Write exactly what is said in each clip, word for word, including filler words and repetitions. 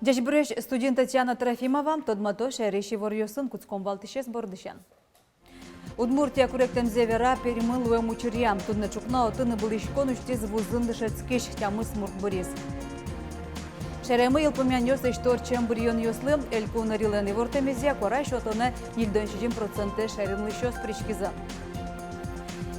Ӟечбуресь, студиын Татьяна Трофимова. Тодмато шаерысь иворъёсын. Кутском валтӥсез бордысен. Удмуртия куректэмзэ вера Пермын луэм учыръя. Туннэ ӵукна отын ыбылӥськон усьтӥз вузын дышетскись, тямыс мурт быриз. Шаерамы йылпумъянъёс лэсьто ортчем быръёнъёслы. Элькун ӧрилэн ивортэмезъя, куара сётонэ ньыльдон сизьым процентэз шаерын улӥсьёс пыриськизы.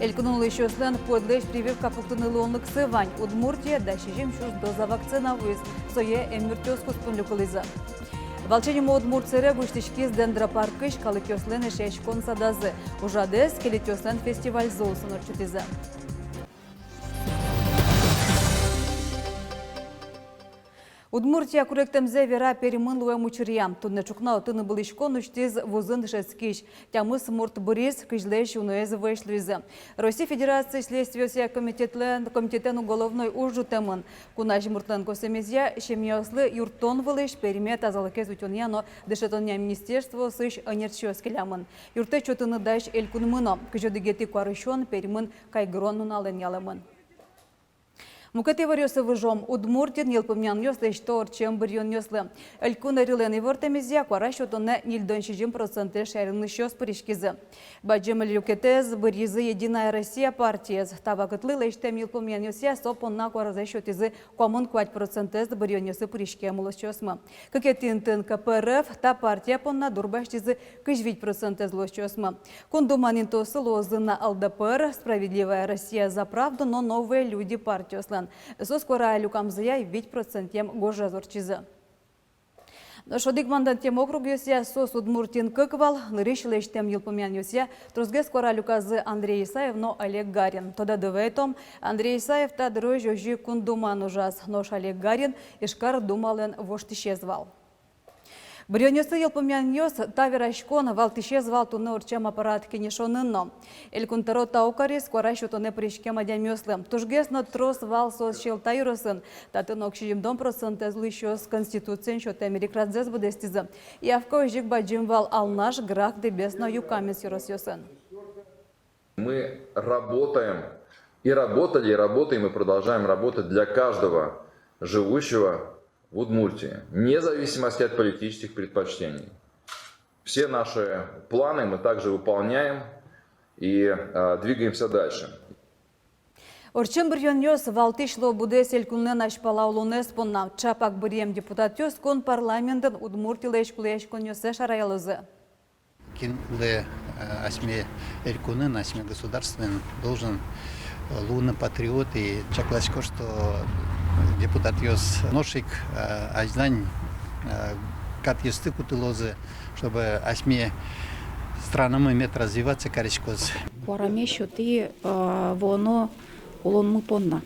Элькунын улӥсьёслэн пуэдлэсь прививка пуктыны луонлыксы вань. Удмуртие дас сизьым сюрс доза вакцина вуиз, сое эмъюртъёс куспын люкылӥзы. Валче нимо удмурт сэрег усьтӥськиз Дендропаркысь калыкъёслэн эшъяськон садазы. Ужрадэз кельытъёслэн фестивальзы улсын ортчытӥзы. Удмуртия куректэмзэ вера Пермын луэм учыръя. Туннэ ӵукна отын ыбылӥськон усьтӥз вузын дышетскись. Тямыс мурт быриз, кызьлэсь уноез вӧсь луизы. Россия Федерациысь Следствиосъя комитетлэн, комитетэн уголовной уж ӝутэмын. Куазь муртлэн косэмезъя, семьяослы юрттон вылысь, Перме тазалыкез утёнъя но дышетонъя министерствоосысь ӧнерчиос келямын. Юрттэт сётыны дась элькунмы но. Кызь одӥгетӥ куарусён Пермын кайгырон нуналэн ялэмын. Мукет иворъёсы выжом. Удмуртиын йылпумъянъёс лэсьто ортчем быръёнъёслы. Элькун ӧрилэн ивортэмезъя, куара сётонэ ньыльдон сизьым процентэз шаерын улӥсьёс пыриськизы. Бадӟым люкетэз быръизы «Единая Россия» партиез. Та вакытлы лэсьтэм йылпумъянъёсъя, со понна куаразэс сётӥзы куамын куать процентэз быръёнъёсы пыриськем улосчиосмы. Кыкетӥ интыын КПРФ, та партия понна дурбасьтӥзы кызь вить процентэз улосчиосмы. Кун Думаын интыосы луозы на ЛДПР, «Справедливая Россия — За правду» но «Новые люди» партиослэн. Соос куара люкамзыя вить процентъем гожез ортчизы. Нош одӥг мандатъем округъёсъя, соос Удмуртиын кык вал, нырысь лэсьтэм йылпумъянъёсъя, тросгес куара люказы Андрей Исаев но Олег Гарин. Тодады вайытом, Андрей Исаев та дырозь озьы Кун Думаын ужаз, нош Олег Гарин Ижкар Думалэн воштӥсез вал. Быръёнъёслы йылпумъянъёс, та вераськон валтӥсез вал туннэ ортчем аппарат кенешонын но. Элькун тӧро тау кариз куара сётонэ пыриськем адямиослы. Тужгес но трос вал соос Сьӧлта ёросын. Татын ог сизьымдон процентэз улӥсьёс Конституциен сётэм эрикрадзэс быдэстӥзы. Явка озьы ик бадӟым вал Алнаш, Грах, Дэбес но Юкаменск ёросъёсын. Мы работаем и работали, и работаем, и продолжаем работать для каждого живущего в Удмуртии, вне зависимости от политических предпочтений. Все наши планы мы также выполняем и, э, двигаемся дальше. Ортчем быръёнъёс валтӥсь луо быдэс элькунлэн азьпала улонэз понна. Чапак быръем депутатъёс кун парламентын Удмуртилэсь кулэяськонъёссэ шараялозы. Кинлы, э, асьме элькунын, асьме государствоын должен, э, луыны патриот, и чакласько, что депутатъёс нош ик, э, азьлань, э, катъёсты кутылозы, чтобы асьме странамы мед развиваться кариськоз. Куараме сётӥ, э, вуоно улонмы понна.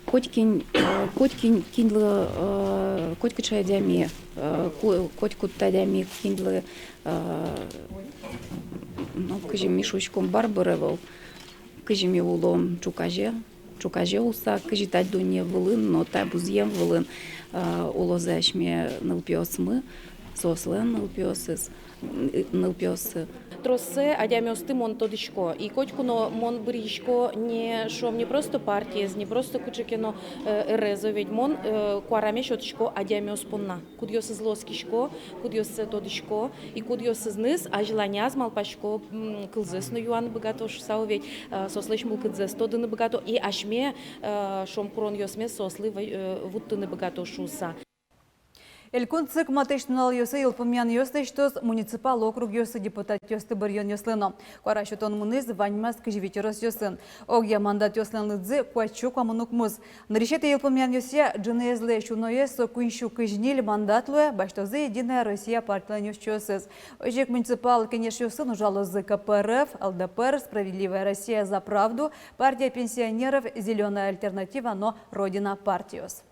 Котькин, э, котькин, кинлы, э, котькыӵе адями, э, ку-, котькуд адями, кинлы, э, ну, кызьы ми шуиськом, барбыр ӧвӧл, кызьы ми улом ӵуказе, ӵуказе улса, кызьы та дунне вылын но та музъем вылын, э, улозы асьме нылпиосмы, соослэн нылпиосыз. Нылпиосы. Тросэз адямиосты мон тодӥсько. И котьку но мон быръисько не, шуом, не просто партиез, не просто кыӵе ке но, э, ӧрез, ведь мон, э, куараме сётӥсько адямиос понна. Кудъёсызлы оскисько, кудъёссэ тодӥсько, и кудъёсыныз азьланяз малпасько, м, кылзэс но юаны быгато шуыса, ведь, э, соослэсь мылкыдзэс тодыны быгато, и асьме, э, шуом, куронъёсмес соослы, э, вуттыны быгато шуыса. Элькун ЦИК матысь нуналъёсы йылпумъянъёс лэсьтоз муниципал округъёсы депутатъёсты быръёнъёслы но. Куара сётон мынӥз ваньмаз кызь вить ёросъёсын. Огъя мандатъёслэн лыдзы куать сю куамын укмыс. Нырысетӥ йылпумъянъёсъя, ӝыныезлэсь уноез, со куинь сю кызь ньыль мандат луэ, басьтозы «Единая Россия» партилэн ёзчиосыз. Озьы ик муниципал кенешъёсын ужалозы КПРФ, ЛДПР, «Справедливая Россия — За правду», «Партия пенсионеров», «Зелёная альтернатива» но «Родина» партиос.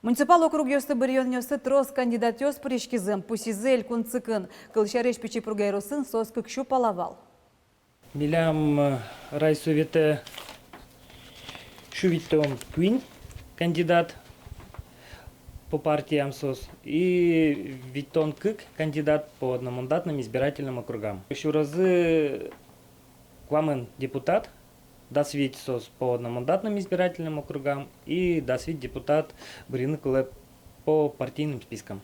Муниципал округъёсты быръёнъёсы трос кандидатъёс пыриськизы, пусйизы Элькун ЦИКын. Кылсярысь, Пичи Пурга ёросын соос кык сю пала вал. Милям, э, райсоветэ Сю витьтон куинь кандидат по партиям соос и витьтон кык кандидат по одномандатным избирательным округам. Сюрозы куамын депутат, дас вить соос по одномандатным избирательным округам и дас вить депутат быръёнлык луэ по партийным спискам.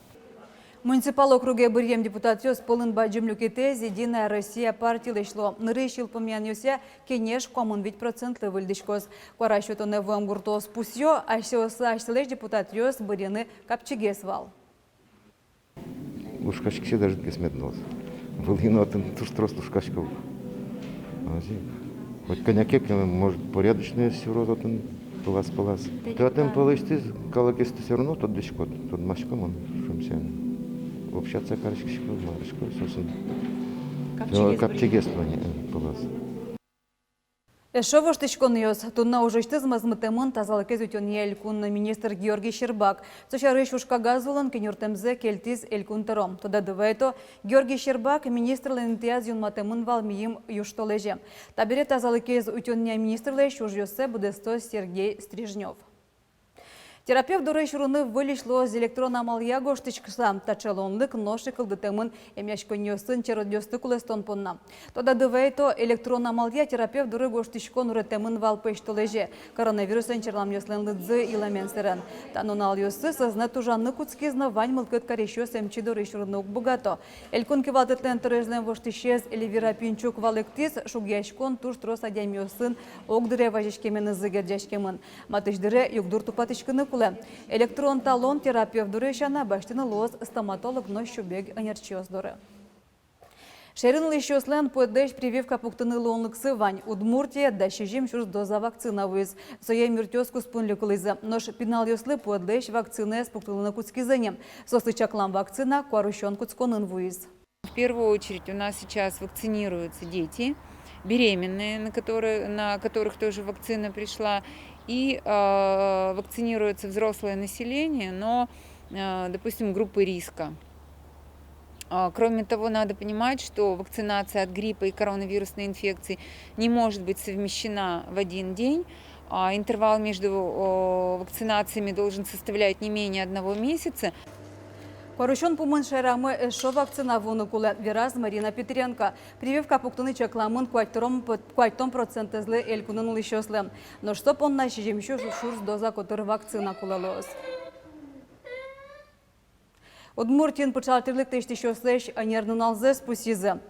Муниципал округе быръем депутатъёс пӧлын бадӟым люкетэз «Единая Россия» партилэсь луо. Нырысь йылпумъянъёсъя, кенеш куамын вить процентлы выльдӥськоз. Куара сётонэ вуэм гуртоос пусъё, асьсэос асьсэлэсь депутатъёс быръёны капчигес вал. Лушкаськыса даже ӧжытгес мед луоз. Вылӥ но отын туж трос лушкасько. Озьы. Хоть кӧня ке, может, порядочной сюроз отын пылаз-пылаз. Татын пӧлысьтыз калыкез тӥ всё равно тодӥськод, тодмасько мон, шуом сямен. Общаться кариськисько, марисько, соосын. Капчигес луэ ни, э, пылаз. Эшшо воштӥськонъёс. Туннэ ужысьтыз мозмытэмын тазалыкез утёнъя элькун министр Георгий Щербак. Со сярысь ужкагаз улын кенюртэмзэ кельтӥз Элькун тӧро. Тодады вайто, Георгий Щербак министрлэн интыяз юнматэмын вал мийым южтолэзе. Табере тазалыкез утёнъя министрлэсь ужъёссэ быдэстоз Сергей Стрижнёв. Терапевт доры сюрыны выльысь луоз электрон амалъя гожтӥськыса. Таӵе луонлык нош ик кылдытэмын эмъяськонниосын черодъёсты кулэстон понна. Тодады вайто, электрон амалъя терапевт доры гожтӥськон уретэмын вал пӧсьтолэзе. Коронавирусэн черламъёслэн лыдзы йылэмен сэрен. Та нуналъёсы сӧзнэт ужаны кутскиз но, вань мылкыд карисьёс эмчи доры сюрыны уг быгато. Элькун кивалтэтлэн тӧроезлэн воштӥсез Эльвира Пинчук валэктӥз, шугъяськон туж трос адямиосын огдыре вазиськеменызы герӟаськемын. Матысь дыре югдур тупатӥськыны кулэ. Электрон талон терапевт доры сяна басьтыны луоз стоматолог но сюбег ӧнерчиос доры. Шаерын улӥсьёслэн пуэдлэсь прививка пуктыны луонлыксы вань. Удмуртие дас сизьым сюрс доза вакцина вуиз. Сое мертъёс куспын люкылӥзы. Нош пиналъёслы пуэдлэсь вакцинаез пуктылыны кутскизы ни. Соослы чаклам вакцина куарусён кутсконын вуиз. В первую очередь у нас сейчас вакцинируются дети, беременные, на которые, на которых тоже вакцина пришла, и, э, вакцинируется взрослое население, но, э, допустим, группы риска. А, кроме того, надо понимать, что вакцинация от гриппа и коронавирусной инфекции не может быть совмещена в один день. А, интервал между, о, вакцинациями должен составлять не менее одного месяца. Куарусён пумын шаерамы эшшо вакцина вуыны кулэ, вераз Марина Петренко. Прививка пуктыны чакламын куатьтон, куатьтон процентэзлы элькунын улӥсьёслы. Нош со понна сизьым сю сюрс доза котыр вакцина кулэ луоз. Удмуртиын пыӵал тӥрлык лэсьтӥсьёслэсь ӧнер нуналзэс пусйизы.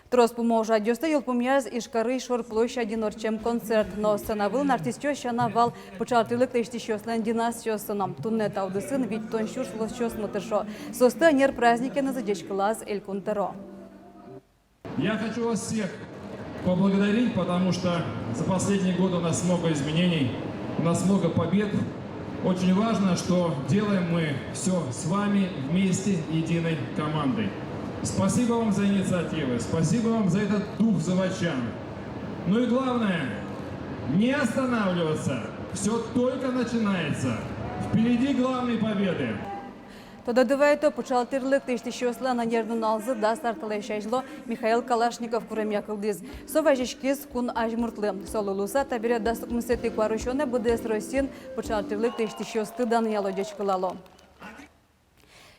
Трос пумо ужрадъёсты йылпумъяз Ижкарысь шор площадьын ортчем концерт. Но сцена вылын артистъёс сяна вал пыӵал тӥрлык лэсьтӥсьёслэн династиоссы но. Туннэ та удысын витьтон сюрс улосчиосмы тыршо. Соосты ӧнер праздникенызы ӟечкылаз Элькун тӧро. Я хочу вас всех поблагодарить, потому что за последний год у нас много изменений, у нас много побед. Очень важно, что делаем мы всё с вами вместе, единой командой. Спасибо вам за инициативы, спасибо вам за этот дух заводчан. Ну и главное, не останавливаться. Всё только начинается. Впереди главные победы. Тодады вайто, пыӵал тӥрлык лэсьтӥсьёслэн ӧнер нуналзы дас ар талэсь азьло Михаил Калашников куремъя кылдӥз. Со вазиськиз кун азьмуртлы. Солы луыса, табере дас укмысэтӥ куарусёнэ быдэс Россиын пыӵал тӥрлык лэсьтӥсьёсты данъяло, ӟечкылало.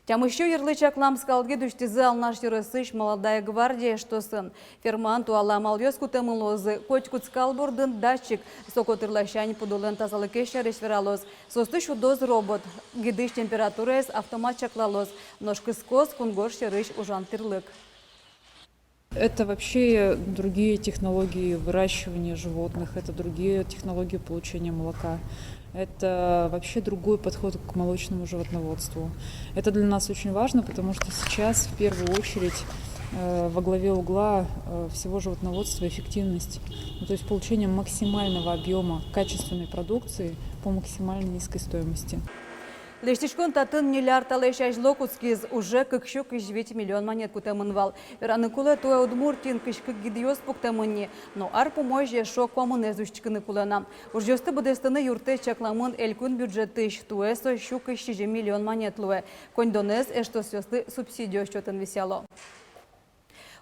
Тямыссю йырлы чаклам скал гид усьтӥзы Алнаш ёросысь «Молодая гвардия» эштосын. Фермаын туала амалъёс кутэмын луозы: котькуд скал бордын датчик, со котыр ласянь пудолэн тазалыкез сярысь вералоз. Соосты сюдоз робот. Гидысь температураез автомат чаклалоз. Нош кыскоз кунгож сьӧрысь ужан тӥрлык. Это вообще другие технологии выращивания животных, это другие технологии получения молока. Это вообще другой подход к молочному животноводству. Это для нас очень важно, потому что сейчас в первую очередь, э, во главе угла, э, всего животноводства эффективность. Ну, то есть получение максимального объёма качественной продукции по максимально низкой стоимости. Лэсьтӥськон татын ньыль ар талэсь азьло кутскиз, уже кык сю кызь вить миллион манет кутэмын вал. Вераны кулэ, туэ Удмуртиын кызь кык гидъёс пуктэмын ни, но ар пумозь эшшо куамынэз усьтӥськыны кулэ на. Ужъёсты быдэстыны юрттэт чакламын элькун бюджетысь, туэ со сю кызь сизьым миллион манет луэ. Коньдонэз эштосъёслы субсидиос счётын висъяло.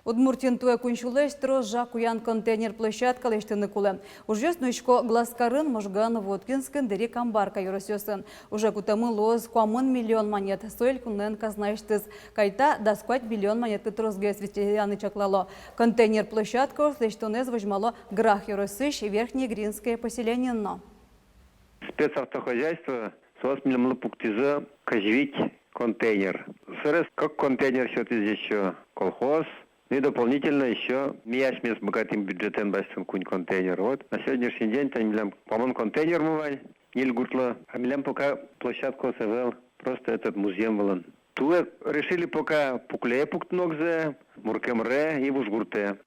Удмуртиын туэ куинь сюлэсь трос ӝак уян контейнер площадка лэсьтыны кулэ. Ужъёс нуисько Глазкарын, Можгаын, Воткинскын, Дэри, Камбарка ёросъёсын. Уже кутэмын луоз куамын миллион манет, со элькунлэн казнаысьтыз кайта дас куать миллион манетлы тросгес висъяны чаклало. Контейнер площадкаос лэсьтонэз возьмало Грах ёросысь Верхнеигринское поселениын но. Спецавтохозяйство соос милемлы пуктӥзы кызь вить контейнер. Сэрес кык контейнер сётӥз ещё колхоз. Ну и дополнительно ещё ми асьмеос быгатӥм бюджетэн басьтыны куинь контейнер. Вот на сегодняшний день тани милям куамын контейнермы вань ньыль гуртлы. А милям пока площадкаос ӧвӧл, просто этот музъем вылын. Туэ решили пока Пуклее пуктыны огзэ, Муркемре и Вужгуртэ.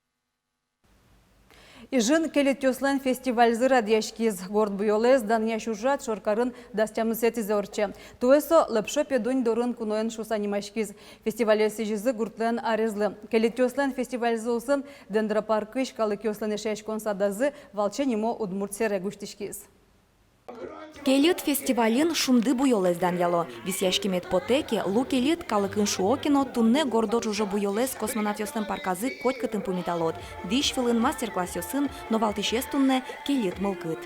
Ижын келетъёслэн фестивальзы радъяськиз. Горд буёлэз данъясь ужрад шоркарын дас тямысэтӥзэ ортче. Туэ со Лопшо Педунь дорын куноын шуыса нимаськиз. Фестивалез сӥзизы гуртлэн арезлы. Келетъёслэн фестивальзы улсын Дендропаркысь калыкъёслэн эшъяськон садазы валче нимо удмурт сэрег усьтӥськиз. Келет фестивальын шунды буёлэз данъяло. Висъяськемед потэ ке, лу келет, калыкын шуо ке но, туннэ гордо ӵужо буёлэз космонавтъёслэн парказы котькытын пумиталод. Дӥсь вылын, мастер-классъёсын, но валтӥсез туннэ — келет мылкыд.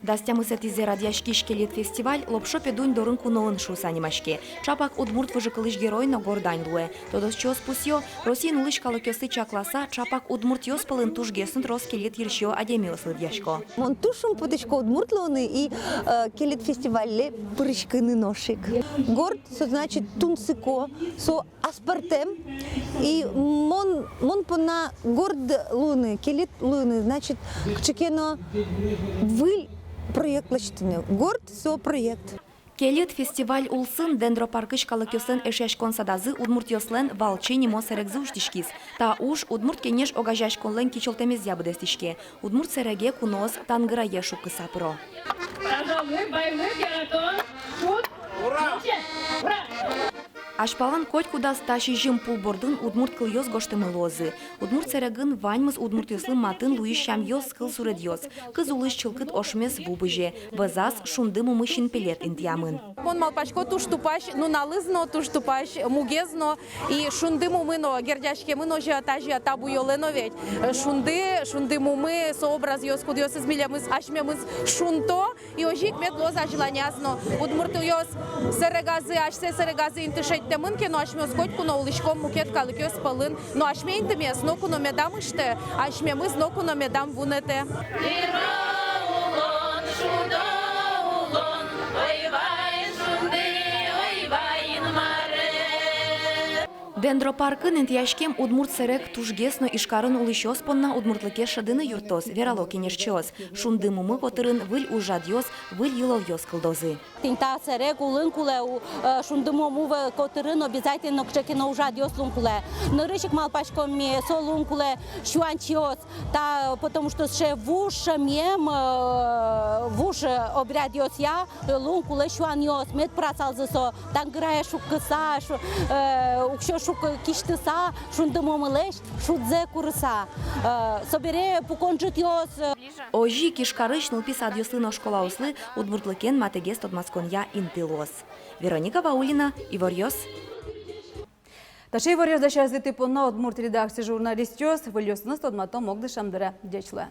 Дас тямысэтӥзэ радъяськись келет фестиваль Лопшо Педунь дорын куноын шуыса нимаське. Ӵапак удмурт выжыкылысь герой но горд ань луэ. Тодосчиос пусъё, Россиын улӥсь калыкъёсты чакласа, ӵапак удмуртъёс пӧлын тужгес но трос келет йырсиё адямиос лыдъясько. Мон туж шумпотӥсько удмурт луыны и, э, келет фестивале пыриськыны нош ик. Горд, со значит тунсыко, со аспӧртэм. И мон, мон понна горд луыны, келет луыны, значит, кыӵе ке но выль проект лэсьтыны. Горд — со проект. Келет фестиваль улсын Дендропаркысь калыкъёслэн эшъяськон садазы удмуртъёслэн валче нимо сэрегзы усьтӥськиз. Та уж «Удмурт Кенеш» огазеяськонлэн кичӧлтэмезъя быдэстӥське. Удмурт сэреге куноос тангыраез шуккыса пыро. Тазалык, байлык, яратон, шуд. Ура! Азьпалан котькудаз та сизьым пул бордын удмурт кылъёс гожтэмын луозы. Удмурт сэрегын ваньмыз удмуртъёслы матын луись сямъёс, кылсуредъёс. Кыз улысь чылкыт ошмес ву бызе, вӧзаз — шунды мумы синпелет интыямын. Мон малпасько, туж тупась нуналыз но, туж тупась мугез но, и шунды мумы но герӟаськемын озьы, тазьы, та буёлэ но ведь. Шунды, шунды мумы — со образъёс, кудъёсыз милемыз, асьмемыз шунто. И озьы ик мед луоз азьланяз но. Удмуртъёс сэрегазы, асьсэ сэрегазы инты шедьтэмын ке но, асьмеос котьку но улӥськом мукет калыкъёс пӧлын. Но асьме интымес ноку но медам ыштэ, асьмемыз ноку но медам вунэтэ. Дендропаркын интыяськем удмурт сэрег тужгес но Ижкарын улӥсьёс понна удмуртлыкез шӧдыны юрттоз, верало кенешчиос. Шунды мумы котырын выль ужрадъёс, выль йылолъёс кылдозы. Тӥни та сэрег улын кулэ, у, э, шунды мумы котырын обязательно кыӵе ке но ужрадъёс луыны кулэ. Нырысь ик малпаськом ми, со луыны кулэ сюанчиос. Та, потому что сыӵе вуж шӧмъем, э, вуж, э, обрядъёсъя, э, луыны кулэ сюанъёс, мед пырасалзы со тангыраез шуккыса, шу-, э, уксё шук-, кисьтыса, шунды мумылэсь шудзэ курыса. Э, собере пукон ӝытъёс, э. Озьы ик Ижкарысь нылпи садъёслы но школаослы удмуртлыкен матэгес тодматсконъя инты луоз. Вероника Ваулина, Иворъёс. Таӵе иворъёс дасязы тӥ понна удмурт редакциысь журналистъёс. Выльёсыныз тодматом огдышем дыре. Ӟеч луэ.